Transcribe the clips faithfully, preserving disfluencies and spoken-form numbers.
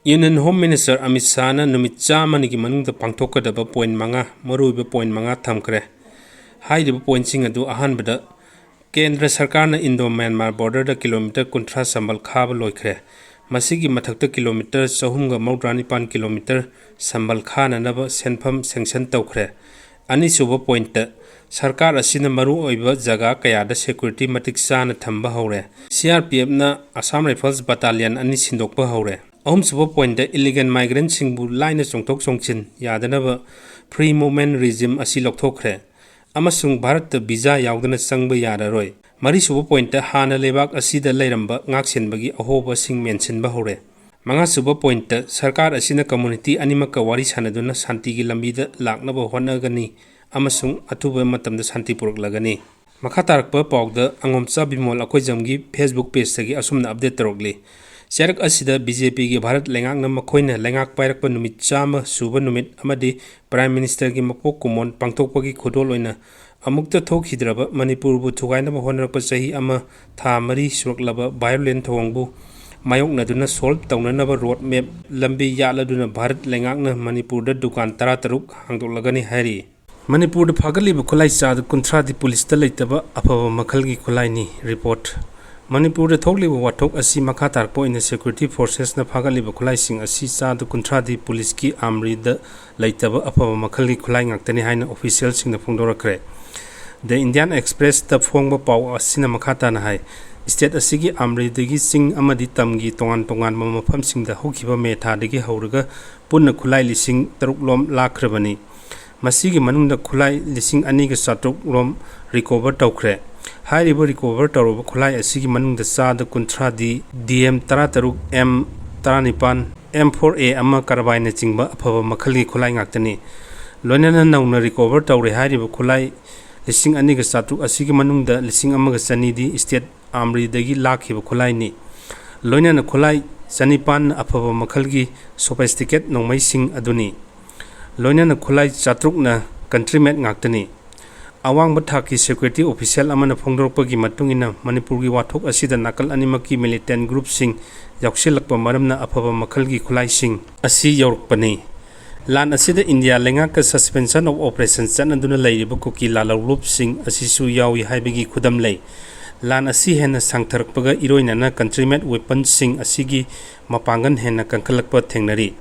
Union Home Minister Amit ꯁꯥꯍꯅ ꯅꯨꯃꯤꯠ ꯆꯥꯝꯃꯅꯤꯒꯤ ꯃꯅꯨꯡꯗ ꯄꯥꯡꯊꯣꯛꯀꯗꯕ ꯄꯣꯏꯟ ꯃꯉꯥ, ꯃꯔꯨꯑꯣꯏꯕ ꯄꯣꯏꯟ ꯃꯉꯥ ꯊꯝꯈ꯭ꯔꯦ꯫ ꯍꯥꯏꯔꯤꯕ ꯄꯣꯏꯟꯁꯤꯡ ꯑꯗꯨ ꯑꯍꯥꯟꯕꯗ, ꯀꯦꯟꯗ꯭ꯔ ꯁꯔꯀꯥꯔꯅ ꯏꯟꯗꯣ ꯃ꯭ꯌꯥꯟꯃꯥꯔ ꯕꯣꯔꯗꯔꯗ ꯀꯤꯂꯣꯃꯤꯇꯔ ꯀꯨꯟꯊ꯭ꯔꯥ ꯁꯝꯕꯜ ꯈꯥꯕ ꯂꯣꯏꯈ꯭ꯔꯦ꯫ ꯃꯁꯤꯒꯤ ꯃꯊꯛꯇ ꯀꯤꯂꯣꯃꯤꯇꯔ ꯆꯍꯨꯝꯒ ꯃꯧꯗ꯭ꯔꯥ ꯅꯤꯄꯥꯟ ꯀꯤꯂꯣꯃꯤꯇꯔ ꯁꯝꯕꯜ ꯈꯥꯅꯅꯕ ꯁꯦꯟꯐꯝ ꯁꯦꯡꯁꯟ ꯇꯧꯈ꯭ꯔꯦ꯫ ꯑꯅꯤꯁꯨꯕ ꯄꯣꯏꯟꯠꯇ, ꯁꯔꯀꯥꯔ ꯑꯁꯤꯅ ꯃꯔꯨꯑꯣꯏꯕ ꯖꯒꯥ ꯀꯌꯥꯗ ꯁꯦꯀ꯭ꯌꯨꯔꯤꯇꯤ ꯃꯇꯤꯛ ꯆꯥꯅ ꯊꯝꯕ ꯍꯧꯔꯦ꯫ ꯁꯤ ꯑꯥꯔ ꯄꯤ ꯑꯦꯐꯅ ꯑꯁꯥꯝ ꯔꯥꯏꯐꯜꯁ ꯕꯇꯥꯂꯤꯌꯟ ꯑꯅꯤ ꯁꯤꯟꯗꯣꯛꯄ ꯍꯧꯔꯦ꯫ ꯑꯍꯨꯝꯁꯨꯕ ꯄꯣꯏꯟꯠꯇ, ꯏꯂꯤꯒꯦꯜ ꯃꯥꯏꯒ꯭ꯔꯦꯟꯠꯁꯤꯡꯕꯨ ꯂꯥꯏꯅ ꯆꯣꯡꯊꯣꯛ ꯆꯣꯡꯁꯤꯟ ꯌꯥꯗꯅꯕ ꯐ꯭ꯔꯤ ꯃꯨꯚꯃꯦꯟꯠ ꯔꯤꯖꯤꯝ ꯑꯁꯤ ꯂꯧꯊꯣꯛꯈ꯭ꯔꯦ ꯑꯃꯁꯨꯡ ꯚꯥꯔꯠꯇ ꯚꯤꯖꯥ ꯌꯥꯎꯗꯅ ꯆꯪꯕ ꯌꯥꯔꯔꯣꯏ꯫ ꯃꯔꯤꯁꯨꯕ ꯄꯣꯏꯟꯠꯇ, ꯍꯥꯟꯅ ꯂꯩꯕꯥꯛ ꯑꯁꯤꯗ ꯂꯩꯔꯝꯕ ꯉꯥꯛꯁꯦꯟꯕꯒꯤ ꯑꯍꯣꯕꯁꯤꯡ ꯃꯦꯟꯁꯤꯟꯕ ꯍꯧꯔꯦ꯫ ꯃꯉꯥꯁꯨꯕ ꯄꯣꯏꯟꯠꯇ, ꯁꯔꯀꯥꯔ ꯑꯁꯤꯅ ꯀꯝꯃ꯭ꯌꯨꯅꯤꯇꯤ ꯑꯅꯤꯃꯛꯀ ꯋꯥꯔꯤ ꯁꯥꯅꯗꯨꯅ ꯁꯥꯟꯇꯤꯒꯤ ꯂꯝꯕꯤꯗ ꯂꯥꯛꯅꯕ ꯍꯣꯠꯅꯒꯅꯤ ꯑꯃꯁꯨꯡ ꯑꯊꯨꯕ ꯃꯇꯝꯗ ꯁꯥꯟꯇꯤ ꯄꯨꯔꯛꯂꯒꯅꯤ꯫ ꯃꯈꯥ ꯇꯥꯔꯛꯄ ꯄꯥꯎꯗ ꯑꯉꯣꯝꯆꯥ ꯕꯤꯃꯣꯜ ꯑꯩꯈꯣꯏꯖꯝꯒꯤ Facebook pageꯇꯒꯤ ꯑꯁꯨꯝꯅ update ꯇꯧꯔꯛꯂꯤ꯫ ꯆꯩꯔꯛ ꯑꯁꯤꯗ BJPꯒꯤ ꯚꯥꯔꯠ ꯂꯩꯉꯥꯛꯅ ꯃꯈꯣꯏꯅ ꯂꯩꯉꯥꯛ ꯄꯥꯏꯔꯛꯄ ꯅꯨꯃꯤꯠ ꯆꯥꯝꯃ ꯁꯨꯕ ꯅꯨꯃꯤꯠ ꯑꯃꯗꯤ Prime Ministerꯒꯤ ꯃꯄꯣꯛ ꯀꯨꯝꯑꯣꯟ ꯄꯥꯡꯊꯣꯛꯄꯒꯤ ꯈꯨꯗꯣꯜ ꯑꯣꯏꯅ ꯑꯃꯨꯛꯇ ꯊꯣꯛꯈꯤꯗ꯭ꯔꯕ ꯃꯅꯤꯄꯨꯔꯕꯨ ꯊꯨꯒꯥꯏꯅꯕ ꯍꯣꯠꯅꯔꯛꯄ ꯆꯍꯤ ꯑꯃ ꯊꯥ ꯃꯔꯤ ꯁꯨꯔꯛꯂꯕ violent ꯊꯧꯑꯣꯡꯕꯨ ꯃꯥꯌꯣꯛꯅꯗꯨꯅ solve ꯇꯧꯅꯅꯕ road map ꯂꯝꯕꯤ ꯌꯥꯠꯂꯗꯨꯅ ꯚꯥꯔꯠ ꯂꯩꯉꯥꯛꯅ ꯃꯅꯤꯄꯨꯔꯗ ꯗꯨꯀꯥꯟ ꯇꯔꯥꯇꯔꯨꯛ ꯍꯥꯡꯗꯣꯛꯂꯒꯅꯤ ꯍꯥꯏꯔꯤ꯫ ꯃꯅꯤꯄꯨꯔꯗ ꯐꯥꯒꯠꯂꯤꯕ ꯈꯨꯠꯂꯥꯏ ꯆꯥꯗ ꯀꯨꯟꯊ꯭ꯔꯥꯗꯤ ꯄꯨꯂꯤꯁꯇ ꯂꯩꯇꯕ ꯑꯐꯕ ꯃꯈꯜꯒꯤ ꯈꯨꯠꯂꯥꯏꯅꯤ꯫ Report꯫ ꯃꯅꯤꯄꯨꯔꯗ ꯊꯣꯛꯂꯤꯕ ꯋꯥꯊꯣꯛ ꯑꯁꯤ ꯃꯈꯥ ꯇꯥꯔꯛꯄ ꯑꯣꯏꯅ security forcesꯅ ꯐꯥꯒꯠꯂꯤꯕ ꯈꯨꯠꯂꯥꯏꯁꯤꯡ ꯑꯁꯤ ꯆꯥꯗ ꯀꯨꯟꯊ꯭ꯔꯥꯗꯤ ꯄꯨꯂꯤꯁꯀꯤ armouryꯗ ꯂꯩꯇꯕ ꯑꯐꯕ ꯃꯈꯜꯒꯤ ꯈꯨꯠꯂꯥꯏ ꯉꯥꯛꯇꯅꯤ ꯍꯥꯏꯅ officialꯁꯤꯡꯅ ꯐꯣꯡꯗꯣꯔꯛꯈ꯭ꯔꯦ꯫ The Indian Expressꯇ ꯐꯣꯡꯕ ꯄꯥꯎ ꯑꯁꯤꯅ ꯃꯈꯥ ꯇꯥꯅ ꯍꯥꯏ, state ꯑꯁꯤꯒꯤ armouryꯗꯒꯤ ꯆꯤꯡ ꯑꯃꯗꯤ ꯇꯝꯒꯤ ꯇꯣꯉꯥꯟ ꯇꯣꯉꯥꯟꯕ ꯃꯐꯝꯁꯤꯡꯗ ꯍꯧꯈꯤꯕ May ꯊꯥꯗꯒꯤ ꯍꯧꯔꯒ ꯄꯨꯟꯅ ꯈꯨꯠꯂꯥꯏ ꯂꯤꯁꯤꯡ ꯇꯔꯨꯛ ꯂꯣꯝ ꯂꯥꯛꯈ꯭ꯔꯕꯅꯤ꯫ ꯃꯁꯤꯒꯤ ꯃꯅꯨꯡꯗ ꯈꯨꯠꯂꯥꯏ ꯂꯤꯁꯤꯡ ꯑꯅꯤꯒ ꯆꯥꯇ꯭ꯔꯨꯛ ꯔꯣꯝ recover ꯇꯧꯈ꯭ꯔꯦ꯫ ꯍꯥꯏꯔꯤꯕ recover ꯇꯧꯔꯕ ꯈꯨꯠꯂꯥꯏ ꯑꯁꯤꯒꯤ ꯃꯅꯨꯡꯗ ꯆꯥꯗ ꯀꯨꯟꯊ꯭ꯔꯥꯗꯤ DM ꯇꯔꯥꯇꯔꯨꯛ, M ꯇꯔꯥꯅꯤꯄꯥꯟ, M four A ꯑꯃ carbine ꯅꯆꯤꯡꯕ ꯑꯐꯕ ꯃꯈꯜꯒꯤ ꯈꯨꯠꯂꯥꯏ ꯉꯥꯛꯇꯅꯤ꯫ ꯂꯣꯏꯅꯅ ꯅꯧꯅ recover ꯇꯧꯔꯦ ꯍꯥꯏꯔꯤꯕ ꯈꯨꯠꯂꯥꯏ ꯂꯤꯁꯤꯡ ꯑꯅꯤꯒ ꯆꯥꯇ꯭ꯔꯨꯛ ꯑꯁꯤꯒꯤ ꯃꯅꯨꯡꯗ ꯂꯤꯁꯤꯡ ꯑꯃꯒ ꯆꯅꯤꯗꯤ state armouryꯗꯒꯤ ꯂꯥꯛꯈꯤꯕ ꯈꯨꯠꯂꯥꯏꯅꯤ꯫ ꯂꯣꯏꯅꯅ ꯈꯨꯠꯂꯥꯏ ꯆꯅꯤꯄꯥꯟꯅ ꯑꯐꯕ ꯃꯈꯜꯒꯤ sophisticated ꯅꯣꯡꯃꯩꯁꯤꯡ ꯑꯗꯨꯅꯤ꯫ ꯂꯣꯏꯅꯅ ꯈꯨꯠꯂꯥꯏ ꯆꯥꯇ꯭ꯔꯨꯛꯅ country made ꯉꯥꯛꯇꯅꯤ꯫ ꯑꯋꯥꯡꯕ ꯊꯥꯛꯀꯤ security official ꯑꯃꯅ ꯐꯣꯡꯗꯣꯔꯛꯄꯒꯤ ꯃꯇꯨꯡ ꯏꯟꯅ, ꯃꯅꯤꯄꯨꯔꯒꯤ ꯋꯥꯊꯣꯛ ꯑꯁꯤꯗ ꯅꯥꯀꯜ ꯑꯅꯤꯃꯛꯀꯤ militant groupꯁꯤꯡ ꯌꯥꯎꯁꯤꯜꯂꯛꯄ ꯃꯔꯝꯅ ꯑꯐꯕ ꯃꯈꯜꯒꯤ ꯈꯨꯠꯂꯥꯏꯁꯤꯡ ꯑꯁꯤ ꯌꯧꯔꯛꯄꯅꯤ꯫ ꯂꯥꯟ ꯑꯁꯤꯗ ꯏꯟꯗꯤꯌꯥ ꯂꯩꯉꯥꯛꯀ suspension of operation ꯆꯠꯅꯗꯨꯅ ꯂꯩꯔꯤꯕ ꯀꯨꯀꯤ ꯂꯥꯜꯍꯧꯂꯨꯞꯁꯤꯡ ꯑꯁꯤꯁꯨ ꯌꯥꯎꯏ ꯍꯥꯏꯕꯒꯤ ꯈꯨꯗꯝ ꯂꯩ꯫ ꯂꯥꯟ ꯑꯁꯤ ꯍꯦꯟꯅ ꯁꯥꯡꯊꯔꯛꯄꯒ ꯏꯔꯣꯏꯅꯅ country made weaponꯁꯤꯡ ꯑꯁꯤꯒꯤ ꯃꯄꯥꯡꯒꯜ ꯍꯦꯟꯅ ꯀꯟꯈꯠꯂꯛꯄ ꯊꯦꯡꯅꯔꯤ꯫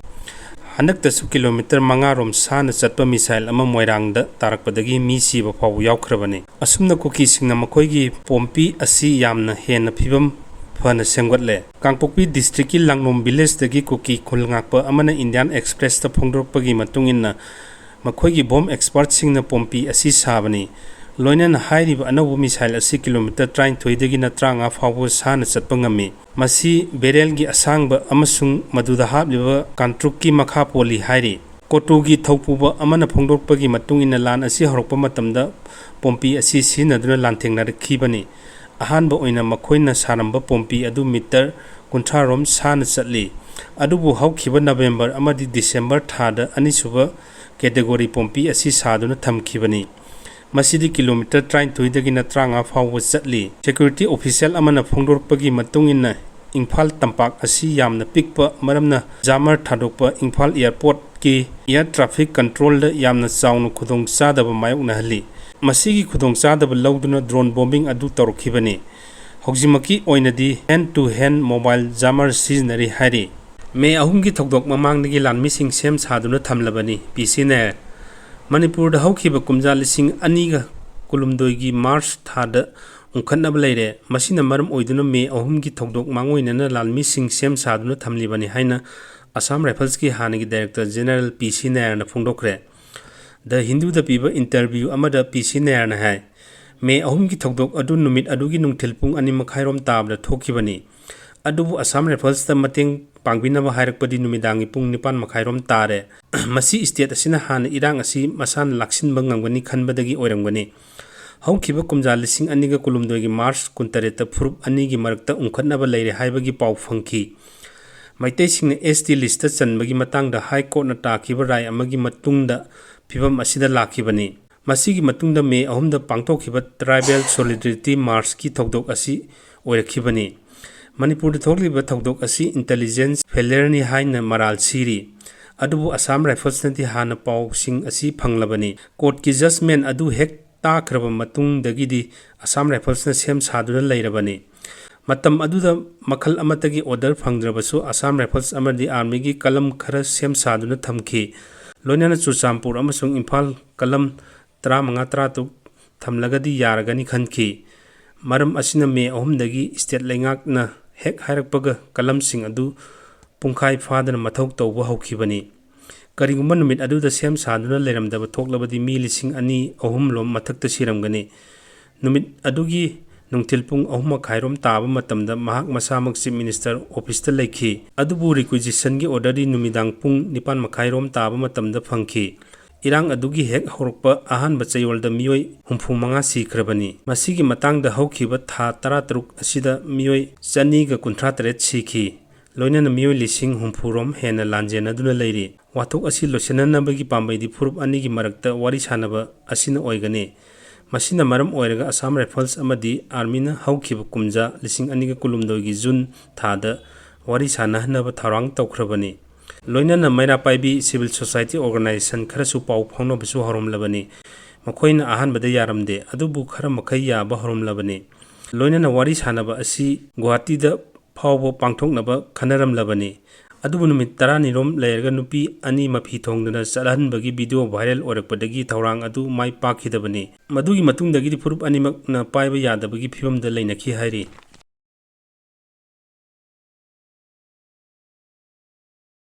ꯍꯟꯗꯛꯇꯁꯨ kilometre ꯃꯉꯥ ꯔꯣꯝ ꯁꯥꯅ ꯆꯠꯄ missile ꯑꯃ ꯃꯣꯏꯔꯥꯡꯗ ꯇꯥꯔꯛꯄꯗꯒꯤ ꯃꯤ ꯁꯤꯕ ꯐꯥꯎꯕ ꯌꯥꯎꯈ꯭ꯔꯕꯅꯤ꯫ ꯑꯁꯨꯝꯅ ꯀꯨꯀꯤꯁꯤꯡꯅ ꯃꯈꯣꯏꯒꯤ ꯄꯣꯝꯄꯤ ꯑꯁꯤ ꯌꯥꯝꯅ ꯍꯦꯟꯅ ꯐꯤꯕꯝ ꯐꯅ ꯁꯦꯝꯒꯠꯂꯦ꯫ ꯀꯥꯡꯄꯣꯛꯄꯤ districtꯀꯤ ꯂꯥꯡꯂꯣꯝ villageꯇꯒꯤ ꯀꯨꯀꯤ ꯈꯨꯜ ꯉꯥꯛꯄ ꯑꯃꯅ Indian Expressꯇ ꯐꯣꯡꯗꯣꯔꯛꯄꯒꯤ ꯃꯇꯨꯡ ꯏꯟꯅ, ꯃꯈꯣꯏꯒꯤ bomb expertꯁꯤꯡꯅ ꯄꯣꯝꯄꯤ ꯑꯁꯤ ꯁꯥꯕꯅꯤ꯫ ꯂꯣꯏꯅꯅ ꯍꯥꯏꯔꯤꯕ ꯑꯅꯧꯕ missile ꯑꯁꯤ kilometre ꯇꯔꯥꯅꯤꯊꯣꯏꯗꯒꯤꯅ ꯇꯔꯥꯃꯉꯥ ꯐꯥꯎꯕ ꯁꯥꯅ ꯆꯠꯄ ꯉꯝꯃꯤ꯫ ꯃꯁꯤ barrelꯒꯤ ꯑꯁꯥꯡꯕ ꯑꯃꯁꯨꯡ ꯃꯗꯨꯗ ꯍꯥꯞꯂꯤꯕ ꯀꯥꯡꯇ꯭ꯔꯨꯛꯀꯤ ꯃꯈꯥ ꯄꯣꯜꯂꯤ ꯍꯥꯏꯔꯤ꯫ ꯀꯣꯇꯨꯒꯤ ꯊꯧꯄꯨꯕ ꯑꯃꯅ ꯐꯣꯡꯗꯣꯔꯛꯄꯒꯤ ꯃꯇꯨꯡ ꯏꯟꯅ, ꯂꯥꯟ ꯑꯁꯤ ꯍꯧꯔꯛꯄ ꯃꯇꯝꯗ ꯄꯣꯝꯄꯤ ꯑꯁꯤ ꯁꯤꯖꯤꯟꯅꯗꯨꯅ ꯂꯥꯟꯊꯦꯡꯅꯔꯛꯈꯤꯕꯅꯤ꯫ ꯑꯍꯥꯟꯕ ꯑꯣꯏꯅ ꯃꯈꯣꯏꯅ ꯁꯥꯔꯝꯕ ꯄꯣꯝꯄꯤ ꯑꯗꯨ metre ꯀꯨꯟꯊ꯭ꯔꯥ ꯔꯣꯝ ꯁꯥꯅ ꯆꯠꯂꯤ꯫ ꯑꯗꯨꯕꯨ ꯍꯧꯈꯤꯕ November ꯑꯃꯗꯤ December ꯊꯥꯗ ꯑꯅꯤꯁꯨꯕ category ꯄꯣꯝꯄꯤ ꯑꯁꯤ ꯁꯥꯗꯨꯅ ꯊꯝꯈꯤꯕꯅꯤ꯫ ꯃꯁꯤꯗꯤ kilometre ꯇꯔꯥꯅꯤꯊꯣꯏꯗꯒꯤꯅ ꯇꯔꯥꯃꯉꯥ ꯐꯥꯎꯕ ꯆꯠꯂꯤ꯫ Security official ꯑꯃꯅ ꯐꯣꯡꯗꯣꯔꯛꯄꯒꯤ ꯃꯇꯨꯡ ꯏꯟꯅ, ꯏꯝꯐꯥꯜ ꯇꯝꯄꯥꯛ ꯑꯁꯤ ꯌꯥꯝꯅ ꯄꯤꯛꯄ ꯃꯔꯝꯅ jammer ꯊꯥꯗꯣꯛꯄ ꯏꯝꯐꯥꯜ airportꯀꯤ air traffic controlꯗ ꯌꯥꯝꯅ ꯆꯥꯎꯅ ꯈꯨꯗꯣꯡꯆꯥꯗꯕ ꯃꯥꯌꯣꯛꯅꯍꯜꯂꯤ꯫ ꯃꯁꯤꯒꯤ ꯈꯨꯗꯣꯡꯆꯥꯗꯕ ꯂꯧꯗꯨꯅ drone bombing ꯑꯗꯨ ꯇꯧꯔꯛꯈꯤꯕꯅꯤ꯫ ꯍꯧꯖꯤꯛꯃꯛꯀꯤ ꯑꯣꯏꯅꯗꯤ hand to hand mobile jammer ꯁꯤꯖꯤꯟꯅꯔꯤ ꯍꯥꯏꯔꯤ꯫ ꯃꯦ ꯑꯍꯨꯝꯒꯤ ꯊꯧꯗꯣꯛ ꯃꯃꯥꯡꯗꯒꯤ ꯂꯥꯟꯃꯤꯁꯤꯡ ꯁꯦꯝ ꯁꯥꯗꯨꯅ ꯊꯝꯂꯕꯅꯤ ꯄꯤ ꯁꯤ ꯅꯥꯌꯔ꯫ ꯃꯅꯤꯄꯨꯔꯗ ꯍꯧꯈꯤꯕ ꯀꯨꯝꯖꯥ ꯂꯤꯁꯤꯡ ꯑꯅꯤꯒ ꯀꯨꯟꯍꯨꯝꯗꯣꯏꯒꯤ March ꯊꯥꯗ ꯎꯪꯈꯠꯅꯕ ꯂꯩꯔꯦ꯫ ꯃꯁꯤꯅ ꯃꯔꯝ ꯑꯣꯏꯗꯨꯅ ꯃꯦ ꯑꯍꯨꯝꯒꯤ ꯊꯧꯗꯣꯛ ꯃꯥꯡꯑꯣꯏꯅꯅ ꯂꯥꯟꯃꯤꯁꯤꯡ ꯁꯦꯝ ꯁꯥꯗꯨꯅ ꯊꯝꯂꯤꯕꯅꯤ ꯍꯥꯏꯅ Assam Riflesꯀꯤ ꯍꯥꯟꯅꯒꯤ director general ꯄꯤ ꯁꯤ ꯅꯥꯌꯔꯅ ꯐꯣꯡꯗꯣꯛꯈ꯭ꯔꯦ꯫ The Hinduꯗ ꯄꯤꯕ interview ꯑꯃꯗ ꯄꯤ ꯁꯤ ꯅꯥꯌꯔꯅ ꯍꯥꯏ, ꯃꯦ ꯑꯍꯨꯝꯒꯤ ꯊꯧꯗꯣꯛ ꯑꯗꯨ ꯅꯨꯃꯤꯠ ꯑꯗꯨꯒꯤ ꯅꯨꯡꯊꯤꯜ ꯄꯨꯡ ꯑꯅꯤ ꯃꯈꯥꯏꯔꯣꯝ ꯇꯥꯕꯗ ꯊꯣꯛꯈꯤꯕꯅꯤ꯫ ꯑꯗꯨꯕꯨ Assam Riflesꯇ ꯃꯇꯦꯡ ꯄꯥꯡꯕꯤꯅꯕ ꯍꯥꯏꯔꯛꯄꯗꯤ ꯅꯨꯃꯤꯗꯥꯡꯒꯤ ꯄꯨꯡ ꯅꯤꯄꯥꯟ ꯃꯈꯥꯏꯔꯣꯝ ꯇꯥꯔꯦ꯫ ꯃꯁꯤ state ꯑꯁꯤꯅ ꯍꯥꯟꯅ ꯏꯔꯥꯡ ꯑꯁꯤ ꯃꯁꯥꯅ ꯂꯥꯛꯁꯤꯟꯕ ꯉꯝꯒꯅꯤ ꯈꯟꯕꯗꯒꯤ ꯑꯣꯏꯔꯝꯒꯅꯤ꯫ ꯍꯧꯈꯤꯕ ꯀꯨꯝꯖꯥ ꯂꯤꯁꯤꯡ ꯑꯅꯤꯒ ꯀꯨꯟꯍꯨꯝꯗꯣꯏꯒꯤ March ꯀꯨꯟꯇꯔꯦꯠꯇ ꯐꯨꯔꯨꯞ ꯑꯅꯤꯒꯤ ꯃꯔꯛꯇ ꯎꯪꯈꯠꯅꯕ ꯂꯩꯔꯦ ꯍꯥꯏꯕꯒꯤ ꯄꯥꯎ ꯐꯪꯈꯤ꯫ ꯃꯩꯇꯩꯁꯤꯡꯅ S T listꯇ ꯆꯟꯕꯒꯤ ꯃꯇꯥꯡꯗ High Courtꯅ ꯇꯥꯈꯤꯕ ꯔꯥꯏ ꯑꯃꯒꯤ ꯃꯇꯨꯡꯗ ꯐꯤꯚꯝ ꯑꯁꯤꯗ ꯂꯥꯛꯈꯤꯕꯅꯤ꯫ ꯃꯁꯤꯒꯤ ꯃꯇꯨꯡꯗ ꯃꯦ ꯑꯍꯨꯝꯗ ꯄꯥꯡꯊꯣꯛꯈꯤꯕ Tribal Solidarity Marchꯀꯤ ꯊꯧꯗꯣꯛ ꯑꯁꯤ ꯑꯣꯏꯔꯛꯈꯤꯕꯅꯤ꯫ ꯃꯅꯤꯄꯨꯔꯗ ꯊꯣꯛꯂꯤꯕ ꯊꯧꯗꯣꯛ ꯑꯁꯤ intelligence failureꯅꯤ ꯍꯥꯏꯅ ꯃꯔꯥꯜ ꯁꯤꯔꯤ꯫ ꯑꯗꯨꯕꯨ Assam Riflesꯅꯗꯤ ꯍꯥꯟꯅ ꯄꯥꯎꯁꯤꯡ ꯑꯁꯤ ꯐꯪꯂꯕꯅꯤ꯫ Courtꯀꯤ judgement ꯑꯗꯨ ꯍꯦꯛ ꯇꯥꯈ꯭ꯔꯕ ꯃꯇꯨꯡꯗꯒꯤꯗꯤ Assam Riflesꯅ ꯁꯦꯝ ꯁꯥꯗꯨꯅ ꯂꯩꯔꯕꯅꯤ꯫ ꯃꯇꯝ ꯑꯗꯨꯗ ꯃꯈꯜ ꯑꯃꯠꯇꯒꯤ order ꯐꯪꯗ꯭ꯔꯕꯁꯨ Assam Rifles ꯑꯃꯗꯤ armyꯒꯤ ꯀꯂꯝ ꯈꯔ ꯁꯦꯝ ꯁꯥꯗꯨꯅ ꯊꯝꯈꯤ꯫ ꯂꯣꯏꯅꯅ ꯆꯨꯔꯆꯥꯟꯄꯨꯔ ꯑꯃꯁꯨꯡ ꯏꯝꯐꯥꯜ ꯀꯂꯝ ꯇꯔꯥꯃꯉꯥ ꯇꯔꯥꯇꯔꯨꯛ ꯊꯝꯂꯒꯗꯤ ꯌꯥꯔꯒꯅꯤ ꯈꯟꯈꯤ꯫ ꯃꯔꯝ ꯑꯁꯤꯅ ꯃꯦ ꯑꯍꯨꯝꯗꯒꯤ state ꯂꯩꯉꯥꯛꯅ ꯍꯦꯛ ꯍꯥꯏꯔꯛꯄꯒ ꯀꯂꯝꯁꯤꯡ ꯑꯗꯨ ꯄꯨꯡꯈꯥꯏ ꯐꯥꯗꯅ ꯃꯊꯧ ꯇꯧꯕ ꯍꯧꯈꯤꯕꯅꯤ꯫ ꯀꯔꯤꯒꯨꯝꯕ ꯅꯨꯃꯤꯠ ꯑꯗꯨꯗ ꯁꯦꯝ ꯁꯥꯗꯨꯅ ꯂꯩꯔꯝꯗꯕ ꯊꯣꯛꯂꯕꯗꯤ ꯃꯤ ꯂꯤꯁꯤꯡ ꯑꯅꯤ ꯑꯍꯨꯝ ꯂꯣꯝ ꯃꯊꯛꯇ ꯁꯤꯔꯝꯒꯅꯤ꯫ ꯅꯨꯃꯤꯠ ꯑꯗꯨꯒꯤ ꯅꯨꯡꯊꯤꯜ ꯄꯨꯡ ꯑꯍꯨꯝ ꯃꯈꯥꯏꯔꯣꯝ ꯇꯥꯕ ꯃꯇꯝꯗ ꯃꯍꯥꯛ ꯃꯁꯥꯃꯛ Chief Minister officeꯇ ꯂꯩꯈꯤ꯫ ꯑꯗꯨꯕꯨ requisitionꯒꯤ orderꯗꯤ ꯅꯨꯃꯤꯗꯥꯡ ꯄꯨꯡ ꯅꯤꯄꯥꯟ ꯃꯈꯥꯏꯔꯣꯝ ꯇꯥꯕ ꯃꯇꯝꯗ ꯐꯪꯈꯤ꯫ ꯏꯔꯥꯡ ꯑꯗꯨꯒꯤ ꯍꯦꯛ ꯍꯧꯔꯛꯄ ꯑꯍꯥꯟꯕ ꯆꯌꯣꯜꯗ ꯃꯤꯑꯣꯏ ꯍꯨꯝꯐꯨ ꯃꯉꯥ ꯁꯤꯈ꯭ꯔꯕꯅꯤ꯫ ꯃꯁꯤꯒꯤ ꯃꯇꯥꯡꯗ ꯍꯧꯈꯤꯕ ꯊꯥ ꯇꯔꯥꯇꯔꯨꯛ ꯑꯁꯤꯗ ꯃꯤꯑꯣꯏ ꯆꯅꯤꯒ ꯀꯨꯟꯊ꯭ꯔꯥ ꯇꯔꯦꯠ ꯁꯤꯈꯤ꯫ ꯂꯣꯏꯅꯅ ꯃꯤꯑꯣꯏ ꯂꯤꯁꯤꯡ ꯍꯨꯝꯐꯨ ꯔꯣꯝ ꯍꯦꯟꯅ ꯂꯥꯟꯖꯦꯟꯅꯗꯨꯅ ꯂꯩꯔꯤ꯫ ꯋꯥꯊꯣꯛ ꯑꯁꯤ ꯂꯣꯏꯁꯤꯟꯅꯅꯕꯒꯤ ꯄꯥꯝꯕꯩꯗꯤ ꯐꯨꯔꯨꯞ ꯑꯅꯤꯒꯤ ꯃꯔꯛꯇ ꯋꯥꯔꯤ ꯁꯥꯅꯕ ꯑꯁꯤꯅ ꯑꯣꯏꯒꯅꯤ꯫ ꯃꯁꯤꯅ ꯃꯔꯝ ꯑꯣꯏꯔꯒ Assam Rifles ꯑꯃꯗꯤ armyꯅ ꯍꯧꯈꯤꯕ ꯀꯨꯝꯖꯥ ꯂꯤꯁꯤꯡ ꯑꯅꯤꯒ ꯀꯨꯟꯍꯨꯝꯗꯣꯏꯒꯤ June ꯊꯥꯗ ꯋꯥꯔꯤ ꯁꯥꯅꯍꯟꯅꯕ ꯊꯧꯔꯥꯡ ꯇꯧꯈ꯭ꯔꯕꯅꯤ꯫ ꯂꯣꯏꯅꯅ ꯃꯩꯔꯥ ꯄꯥꯏꯕꯤ civil society organisation ꯈꯔꯁꯨ ꯄꯥꯎ ꯐꯥꯎꯅꯕꯁꯨ ꯍꯧꯔꯝꯂꯕꯅꯤ꯫ ꯃꯈꯣꯏꯅ ꯑꯍꯥꯟꯕꯗ ꯌꯥꯔꯝꯗꯦ, ꯑꯗꯨꯕꯨ ꯈꯔ ꯃꯈꯩ ꯌꯥꯕ ꯍꯧꯔꯝꯂꯕꯅꯤ꯫ ꯂꯣꯏꯅꯅ ꯋꯥꯔꯤ ꯁꯥꯅꯕ ꯑꯁꯤ ꯒꯨꯋꯥꯍꯥꯇꯤꯗ ꯐꯥꯎꯕ ꯄꯥꯡꯊꯣꯛꯅꯕ ꯈꯟꯅꯔꯝꯂꯕꯅꯤ꯫ ꯑꯗꯨꯕꯨ ꯅꯨꯃꯤꯠ ꯇꯔꯥꯅꯤꯔꯣꯝ ꯂꯩꯔꯒ ꯅꯨꯄꯤ ꯑꯅꯤ ꯃꯐꯤ ꯊꯣꯡꯗꯨꯅ ꯆꯠꯍꯟꯕꯒꯤ video viral ꯑꯣꯏꯔꯛꯄꯗꯒꯤ ꯊꯧꯔꯥꯡ ꯑꯗꯨ ꯃꯥꯏ ꯄꯥꯛꯈꯤꯗꯕꯅꯤ꯫ ꯃꯗꯨꯒꯤ ꯃꯇꯨꯡꯗꯒꯤꯗꯤ ꯐꯨꯔꯨꯞ ꯑꯅꯤꯃꯛꯅ ꯄꯥꯏꯕ ꯌꯥꯗꯕꯒꯤ ꯐꯤꯕꯝꯗ ꯂꯩꯅꯈꯤ ꯍꯥꯏꯔꯤ꯫